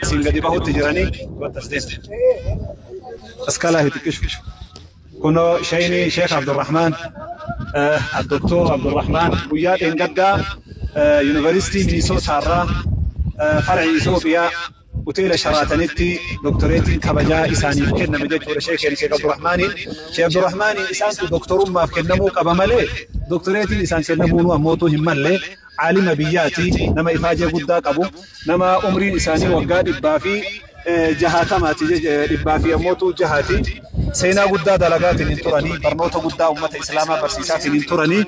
Asiin gadi bahutti jiranii. Askalaa xiqqishu. Kunoo shayni Sheekh Abdurrahmaan, Doktor Abdurrahmaan, guyyaa dheengaddaa Yuunivarsiitii Minisootaarraa farci Itoophiyaa hoteela Sharaatanitti doktoreetiin kabajaa isaaniif kenname jechuudha sheekeen Sheekh Abdurrahmaaniin. Sheekh Abdurrahmaaniin isaantu doktorummaaf kennamuu qaba malee doktoreetiin isaan kennamuun ammootuu hin malle. Caalima biyyaati, nama ifaajee guddaa qabu, nama umriin isaanii waggaa 160ti, dhibbaa fi ammootuu jahaati. Seenaa guddaa dalagaatiin hin turanii, barnoota guddaa ummata islaamaa barsiisaatiin hin turanii.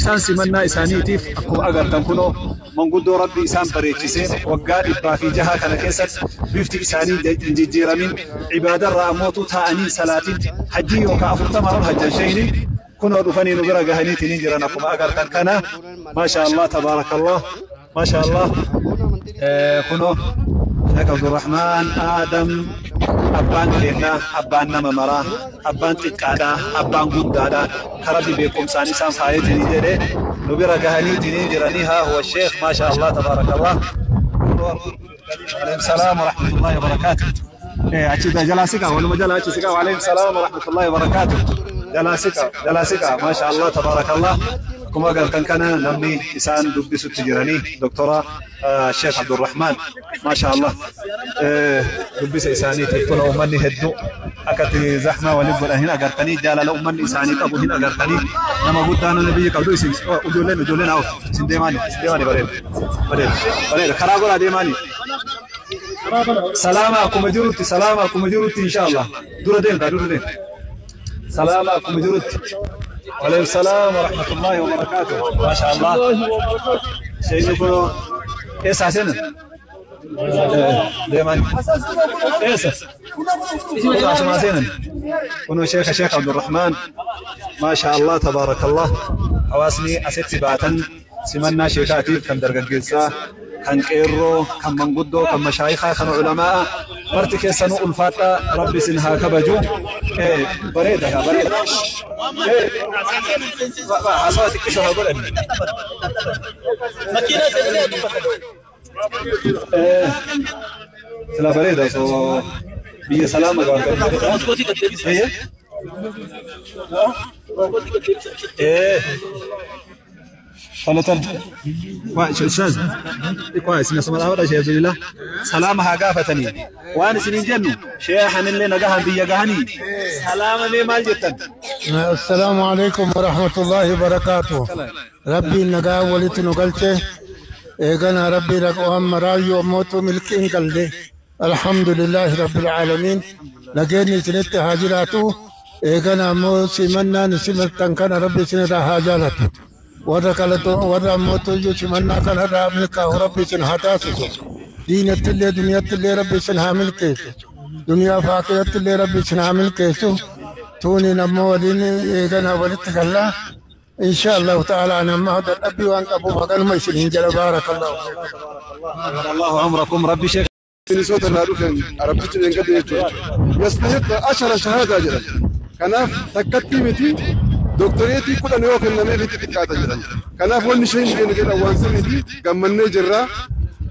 Isaan simannaa isaaniitiif akkuma agartan kunoo manguddoo Rabbi isaan bareechisee waggaa 106 kana keessatti bifti isaanii hin jijjiiramin, ibaadarraa ammootuu taa'anii salaatiin hajjii yookaan 40 ol hajjan sheeyni kunoo dhufanii nu bira gahaniitiin hin jiran akkuma agartan kana. Maasha Allah, tabaarakallah, maasha Allah. Kunoo Sheekh Abdurrahmaan Aadam, abbaan kennaa, abbaan nama maraa, abbaan xiqqaadhaa, abbaan guddaadhaa, ka Rabbi beekumsaan isaan faayetiin jedhe nu bira gahaniitiin jiranii. Haa huwa sheekh, maasha Allah, tabaarakallah. Alayhim salaam wa rahmatullahi wa barakaatuh. Achi jalaa siqa, waluma jala achi siqa. Wa alayhim salaam wa rahmatullahi wa barakaatuh. Jalaa siqa, jalaa siqa, maasha Allah, tabaarakallah. Akkuma agartan kana namni isaan dubbisutti jiranii doktora Sheekh Abdurrahmaan, maasha Allah. Dubbisa isaaniitiif tola uummanni hedduu akkatti zahmaa waliin godhan hin agartanii, jaalala uummanni isaanii qabu hin agartanii. Nama guddaa nama biyya qabdu. Isin ijoolleen, ijoolleen haa isin deemaani, isin deemaani. Bareeda, bareeda, bareeda, karaa godhaa deemaani. Salaama akkuma jirutti, salaama akkuma jirutti, insha Allah. Dura deemta, dura deem. Salaama akkuma jirutti. Waalaikum salaam wa rahmatullahi wa barakaatuh. Maasha Allah. Sheekni kunoo eessaa seenan? Deeman. Eessa? Kunoo asumaa seenan. Kunoo sheeka Sheekh Abdurrahmaan. Maasha Allah, tabaarakallah. Hawaasni asitti baatan simannaa sheekaatiif, kan dargaggeessaa, kan qeerroo, kan manguddoo, kan mashaayikaa, kan ulamaa, marti keessanuu ulfaadhaa, Rabbi isin haa kabaju. Bareeda, bareeda. Haasawaa xiqqishoo haa godhanni. Makiinaa seenanii dubbatan. Sila bareeda osoo biyya salaama gaafatan. Maskootii gad deebisa. Maskootii gad deebisa. Tole, tole. Waa ustaaz. Waa isin asuma dhaabadha. Sheekh Abdulillah. Salaama haa gaafatanii. Waan isiniin jennu, sheekhanillee nagahan biyya gahanii. Salaama mee maal jettan? السلام عليكم ورحمة الله وبركاته. ربي نجا ولت نقلته إيغانا ربي رقوام مرايو موتو ملكين قلدي. الحمد لله رب العالمين. لقيني سنت هاجراتو إيغانا مو سيمنا نسمتن كان ربي سنة هاجالتو ورا كالتو ورا موتو يو سيمنا كان رابلكا ربي سن هتاسسو دينة اللي دنيا اللي ربي سنها ملكيسو دنيا فاقية اللي ربي سنها ملكيسو توني نمو ولين إيغانا ولت كلا إن شاء الله تعالى. أنا ما هذا الأبي وأنك أبو بكر ما يسلين جل. بارك الله فيك. الله عمركم ربي شيخ. Minisoota irraa dhufeen Arabtichi dheengadde jechuudha. يستحق 10 شهادة jedhan. Kanaaf takkatti miti, dooktoreetii 10 yoo kennameef itti xiqqaata jedhan. Kanaaf wanni isheen keenya jedhan waan sirriiti, gammannee jirra.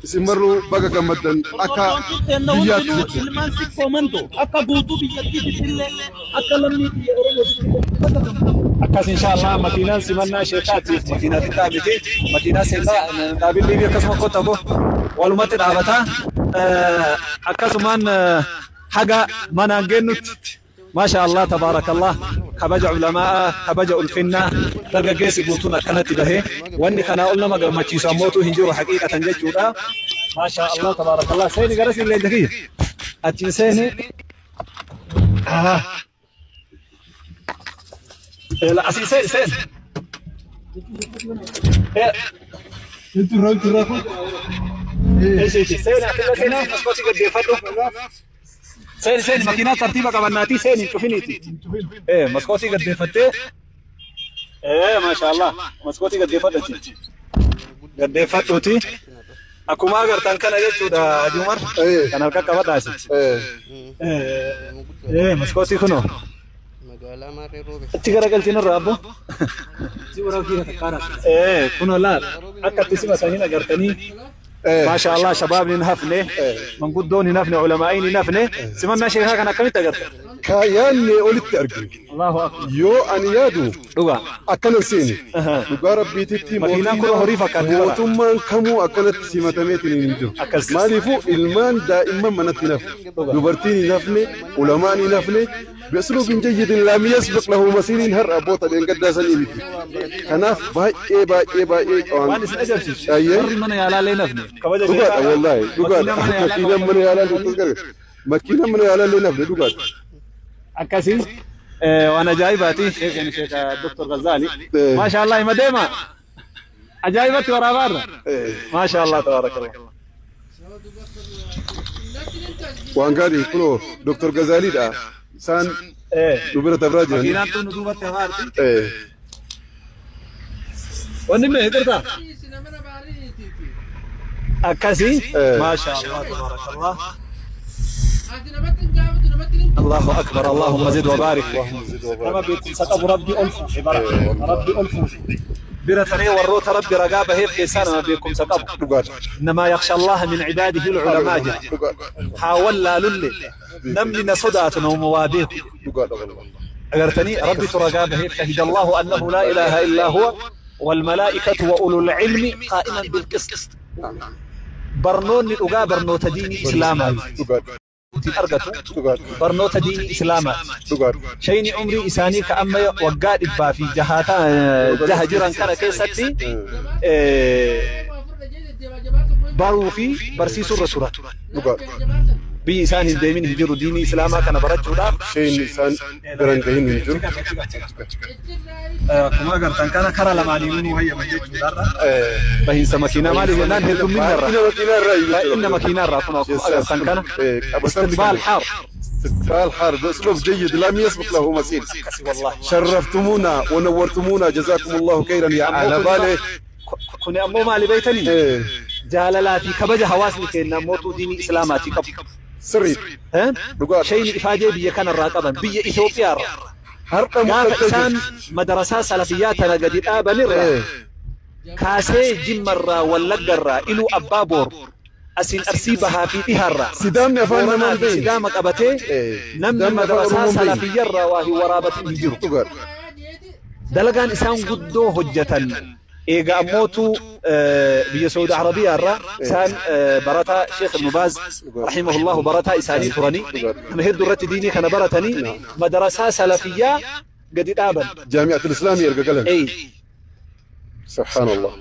Isin marruu baga gammaddan akka biyyaatti jechuudha. Ilmaan sikkoo mandoo akka guutuu biyyattiitti illee, akka lammii biyya Oromootitti bakka gammadamu. Akkas inshallah makiinaan simannaa sheekaatiif makiinaa xiqqaa miti. Makiinaa seetaa dhaabillee fi akkasuma kottaa bo walumatti dhaabata. Akkasumaan haga manaan geennutti, maasha Allah, tabaarakallah, kabaja ulamaa, kabaja ulfinnaa dargaggeessi guutuun akkanatti bahee wanni kanaa ol nama gammachiisu ammootu hin jiru haqiiqatan jechuudha. Maasha Allah, tabaarakallah. Seeni gara siin leenja kiyya. Achiin seeni. Asii seeni, seeni. Eesh, seeni akkana seeni, maskootii gaggeeffadhu. Seeni, seeni, makiinaa tartiiba qabannaatii seeni, hin cufiniiti. Maskootii gaggeeffattee. Maasha Allah, maskootii gaggeeffadhu achi. Gaggeeffadhuuti. Akkuma agartan kana jechuudha, Haji Umar. Kan harka qabadhaasi. Maskootii kunoo. Magaalaa Maarree Roobe. Achi garagalchiin irraa abbo. Kunoo laal akka itti simatanii agartanii. Maasha Allah, shabaabni hin hafne, manguddoon hin hafne, ulamaa'iin hin hafne. Simannaa sheekaa kana akkamitti agarta? Yaanne olitti argine. Allahu akbar. Yoo ani yaadu Dhugaa. Akkana seeni. Dhugaa Rabbiititti Makiinaan kun horii fakkaatti bara. Mootummaan kamuu akkanatti simatameetiin hin jiru. Akkas. Maaliifuu ilmaan daa'imman manatti hin hafne. Dubartiin hin hafne, ulamaan hin hafne. بأسلوب جيد لم يسبق له مثيل har'a abboota dheengaddaa sanii miti. Kanaaf baay'ee baay'ee baay'ee Waan isin ajaa'ibsiisu. Ayyee. Warri mana yaalaa illee hin hafne. Kabaja Dhugaadha sheekaa. Wallaahi dhugaadha. Makiinaan mana yaalaa Makiinaan mana yaalaa illee gargaara. Makiinaan mana yaalaa illee hin hafne, dhugaadha. Akkasii waan ajaa'ibaati. Sheekni sheeka Dr. Ghazali. Maasha Allah, hima deema. Ajaa'ibatti waraabaarra. Maasha Allah, tabaarakallah. Waan gaarii kunoo Dr. Gazaaliidha. Isaan nu bira dabraa jiran. Makiinaan tun nu duubatti hafaarti. Wanni mee hirta? Akkasii. Maasha Allah, tabaarakallah. الله أكبر، اللهم زد وبارك. Nama beekumsa qabu Rabbi ol fuudhe bara. Rabbi ol fuudhe. Bira taree warroota Rabbi ragaa baheef keessaa nama beekumsa qabu. Dhugaadha. إنما يخشى الله من عباده العلماء jedha. Dhugaadha. Haa wallaalulle namni na sodaatu nama waa beeku. Dhugaadha wallaahi. Agartanii Rabbitu ragaa baheef: شهد الله أنه لا إله إلا هو والملائكة وأولو العلم قائما بالقسط. Barnoonni dhugaa barnoota diinii Islaamaa Dhugaadha. ittiin argatu Dhugaadha. barnoota diinii Islaamaati. Dhugaadha. Shayni umrii isaanii ka amma waggaa 106 jiran kana keessatti baruu fi barsiisuu irra turan. Dhugaadha. Biyyi isaan hin deemin hin jiru diinii Islaamaa kana barachuudhaaf. Shayni isaan biran gahin hin jiru. Akkuma agartan kana kara lamaaniinuu nu hayyaman jechuudha. Bahiinsa makiinaa maaliif jennaan heddumminna irraa. Baay'ina makiinaa irraa iyyuu. Baay'ina makiinaa irraa kun akkuma agartan kana. استقبال حار. استقبال حار بأسلوب جيد لم يسبق له مثيل. والله. شرفتمونا ونورتمونا، جزاكم الله خيرا يا أهل بالي. Kuni ammoo maali beeytanii? إيه. Jaalalaa fi kabaja hawaasni keenya mootuu diinii Islaamaatii qabu. Sirrii. Dhugaadha. Shayni ifaajee biyya kanarraa qaban, biyya Itoophiyaarraa. Har'a Gaafa mul'achaa isaan jirti. Madarasaa salafiyyaa tana gadi dhaabanirraa kaasee Jimmarraa, Wallaggarraa, Iluu Abbaa Boor, asiin Arsii bahaa fi dhihaarraa. Sidaamni afaan namaa Booranaa hin fi beekne. Sidaama qabatee namni Sidaamni afaan madarasaa Oromoo hin beekne. salafiyyarraa waa hin waraabatin hin jiru. Dhugaadha. Dalagaan isaan guddoo hojjetan eega ammootu biyya Saudi Arabiyaa irraa isaan barataa Sheekh Ibn Baaz رحمه الله barataa isaanii turanii nama hedduu irratti diinii kana baratanii madarasaa salafiyyaa gadi dhaaban. جامعة الإسلامية erga galan. Ey. سبحان الله.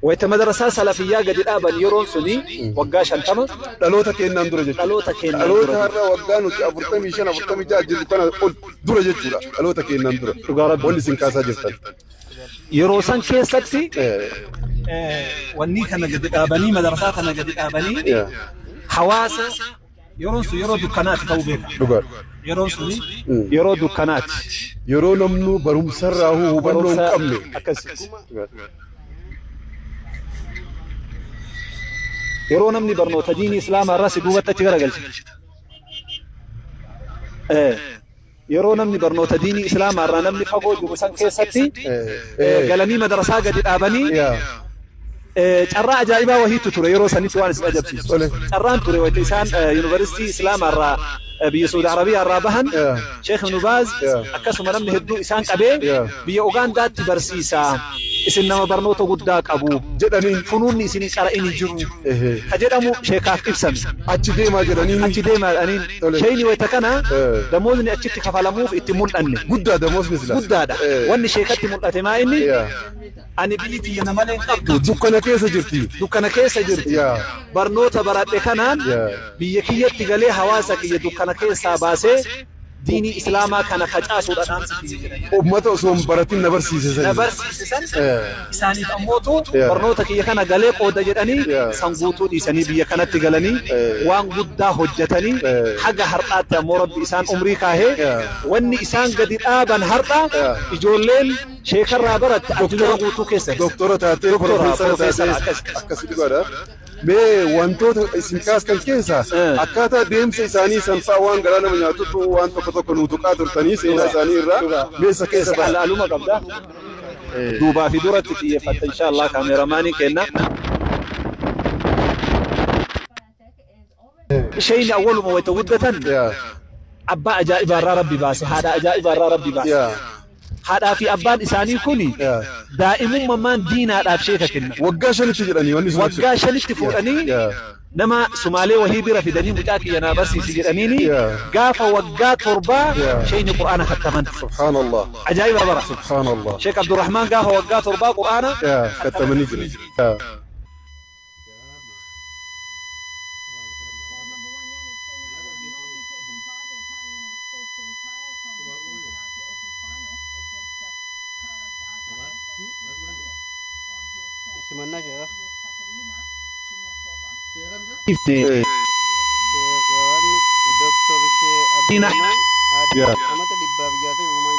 Wayita madarasaa salafiyyaa gadi dhaaban yeroon suni waggaa 50 Dhaloota kennaan dura jechuudha. Dhaloota kennaan Dhaloota dura. Har'a waggaa nuti 45 46 jirru kana ol dura jechuudha. Dhaloota kennaan dura. Dhugaa Rabbi. Wanni isin kaasaa jirtan. Yeroo san keessatti wanni kana gadi dhaabanii, madarasaa kana gadi dhaabanii hawaasa yeroon sun yeroo dukkanaati ta'uu beeka. Dhugaadha. Yeroon suni yeroo dukkanaati. Yeroo namnu barumsarraa hubannoo hin qabne. Akkasi. Yeroo namni barnoota diinii Islaamaa irraa si duubatti achi garagalche. Yeroo namni barnoota diinii Islaamaa irraa namni fagoo jiru san keessatti galanii madarasaa gadi dhaabanii carraa ajaa'ibaa wahiitu ture yeroo sanitti waan isin ajabsiisu. Carraan ture wayita isaan yuunivarsiitii Islaamaa irraa biyya Saudi Arabiyaa irraa bahan Sheekh Ibn Baaz akkasuma namni hedduu isaan qabee biyya Ugaandaatti barsiisaa, isin nama barnoota guddaa qabu Jedhaniin. Funuunni isin qara'in hin jiru ka jedhamu sheekaaf ibsame. Achi deemaa jedhaniin. Achi deemaa jedhaniin. Sheeyni wayita kana damoonni achitti kafalamuuf itti mul'anne. Guddaa damoosni sila. Guddaadha. Wanni sheekatti mul'ate maa inni ani biyyi tiyya na malee hin qabdu. Dukkana keessa jirti. Dukkana keessa jirti. Barnoota baradhe kanaan biyya kiyyatti galee hawaasa kiyya dukkana keessaa baasee diinii Islaamaa kana facaasuudha dhaamsi kiyya jedhanii. Uummata osoo hin baratin na barsiise Na sani. Barsiisan isaaniif ammootu barnoota kiyya kana galee qooda jedhanii san guutuu dhiisanii biyya kanatti galanii waan guddaa hojjetanii haga har'aatti ammoo Rabbi isaan umrii kaahee wanni isaan gadi dhaaban har'a ijoolleen sheekarraa baratte addunyaa guutuu keessa. Doktora taatee, Doktora, profeesara profeesara, taatee akkas. Akkasi dhugaadha. Mee wantoota isin kaastan keessaa akkaataa deemsa isaanii san fa'aa waan garaa nama nyaatutu waan tokko tokko nu tuqaa turtanii seenaa isaanii irraa mee isa keessa ba'a. Alaaluma qabda. Duubaa fi duratti xiyyeeffatta insha Allah kaameeramaanii kenna. Shayni awwaluma wayita guddatan abbaa ajaa'ibaarraa Rabbi baase, haadha ajaa'ibaarraa Rabbi baase. Haadhaa fi abbaan isaanii kuni daa'imummaan diinaadhaaf sheeka kenna. Waggaa 5tti jedhanii wanni sun. Waggaa 5tti fuudhanii nama Sumaalee wahii bira fidanii, mucaa kiyya naa barsiisi jedhaniini, gaafa waggaa 7 shayni Qur'aana kattaman. Subhaanallah. Ajaa'iba bara. Subhaanallah. Sheek Abdurrahmaan gaafa waggaa 7 Qur'aana kattamanii jiru. Yeah. World number one Jannik Sinner will not be taking part. The Italian was forced to retire from the Cincinnati Open final against Carlos Alcaraz with tennis, while he was set Simannaa sheekha. with Katerina Siniakova. Sheekhawan Dooktor Shee Diina. Abdurrahmaan Aadam amata 161